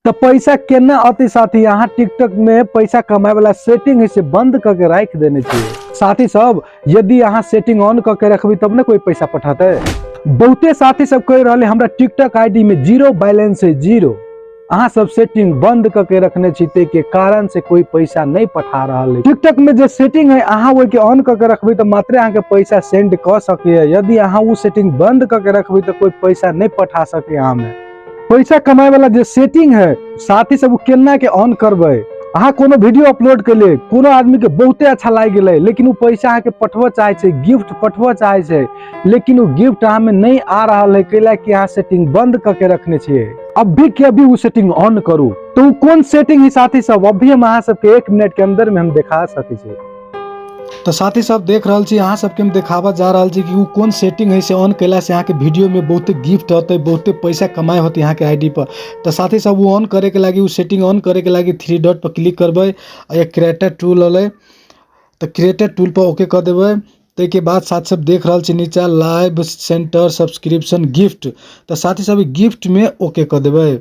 तऽ पैसा केना अतै साथी? अहाँ टिकटॉक में पैसा कमाए वाला सेटिंग है से बंद कऽ के राखि देने छियै। साथी सब, यदि अहाँ सेटिंग ऑन कऽ के रखबै तब ने कोई पैसा पठेतै। बहुते साथी सब कहि रहल है, हमरा टिकटॉक आईडी में जीरो बैलेंस है, जीरो। अहाँ सब सेटिंग बंद कऽ के रखने छी, ताहि के कारण से कोई पैसा नहीं पठा रहल है। टिकटॉक में जे सेटिंग है, अहाँ ओहि के ऑन कऽ के रखबै तऽ मात्रे अहाँ के पैसा सेंड कऽ सकैए। यदि अहाँ ओ सेटिंग बंद कऽ के रखबै तऽ कोई पैसा नहीं पठा सकैए। अहाँ में पैसा कमाए वाला जे सेटिंग है साथी सब, ओ केना के ऑन करबै? अहाँ कोनो वीडियो अपलोड केलियै, कोनो आदमी के बहुते अच्छा लागि गेलै, लेकिन ओ पैसा अहाँके पठबऽ चाहै छै, गिफ्ट पठबऽ चाहै छै, लेकिन ओ गिफ्ट अहाँ में नहीं आ रहल है, कैला कि अहाँ सेटिंग बंद कऽ के रखने छियै। अभी के अभी ओ सेटिंग ऑन करू। तो उ कोन सेटिंग है साथी सब, अभी हम अहाँ सबके 1 मिनट के अंदर में हम देखा सकै छी। तो साथी सब, देख रहल छी, अहाँ सबके हम देखाबऽ जा रहल छी कि उ कोन सेटिंग है से ऑन केला से अहाँके वीडियो में बहुते गिफ्ट होतै, बहुते पैसा कमाइ होतै अहाँके आईडी पर। तो साथी सब, उ ऑन करे के लागी, उ सेटिंग ऑन करे के लागी 3 डॉट पर क्लिक करबै आ एक क्रिएटर टूल अलै, तऽ क्रिएटर टूल पर ओके कऽ देबै। ताहिके बाद साथी सब, देख रहल छी नीचा लाइव सेंटर सब्सक्रिप्शन गिफ्ट, तऽ साथी सब, गिफ्टमे ओके कऽ देबै।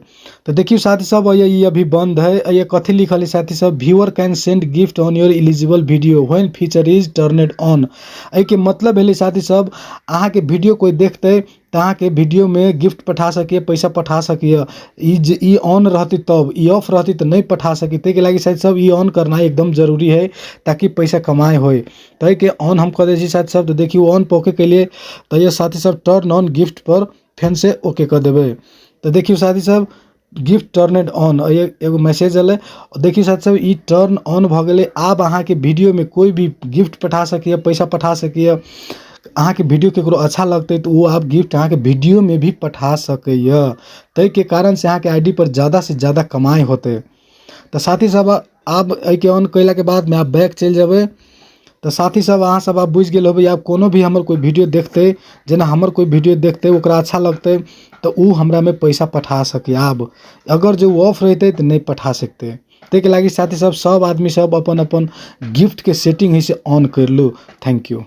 तऽ देखियौ साथी सब, ई अभी बंद है। ये कथी लिखल है साथी सब? "Viewer can send gift on your eligible video when feature is turned on." एहिके मतलब भेलै साथी सब, अहाँके वीडियो कोइ देखतै तऽ अहाँके वीडियोमे गिफ्ट पठा सकैए, पैसा पठा सकैए। ई जे ई ऑन रहतै तब, ई ऑफ रहतै तऽ नहि पठा सकी। ताहिके लागि साथी सब, ई ऑन करनाइ एकदम जरूरी है ताकि पैसा कमाइ होइ। ताहिके ऑन हम कऽ दै छी साथी सब। तऽ देखियौ, ऑन पर ओके केलियै तऽ ये साथी सब, टर्न ऑन गिफ्ट पर फेन से ओके कऽ देबै। तऽ देखियौ साथी सब, गिफ्ट टर्नड ऑन, एगो मैसेज एलै। देखियौ साथी सब, ई टर्न ऑन भऽ गेलै। आब अहाँके वीडियोमे कोइ भी गिफ्ट पठा सकैए, पैसा पठा सकैए। अहाँके वीडियो ककरो अच्छा लगतै तऽ ओ आब गिफ्ट अहाँके वीडियोमे भी पठा सकैए। ताहिके कारण से अहाँके I D पर ज्यादासँ ज्यादा कमाइ होतै। तऽ साथी सब, आब एहिके ऑन कयलाके बादमे आब बैक चलि जेबै। तऽ साथी सब, अहाँ सब आब बुझि गेल होबै, आब कोनो भी हमर कोइ वीडियो देखतै, जेना हमर कोइ वीडियो देखतै, ओकरा अच्छा लगतै तऽ ओ हमरामे पैसा पठा सकैए। आब अगर जे ओ ऑफ रहितै तऽ नहि पठा सकतै। ताहिके लागि साथी सब, सब आदमी सब अपन अपन गिफ्टके सेटिंग हइ से ऑन करि लू। Thank you.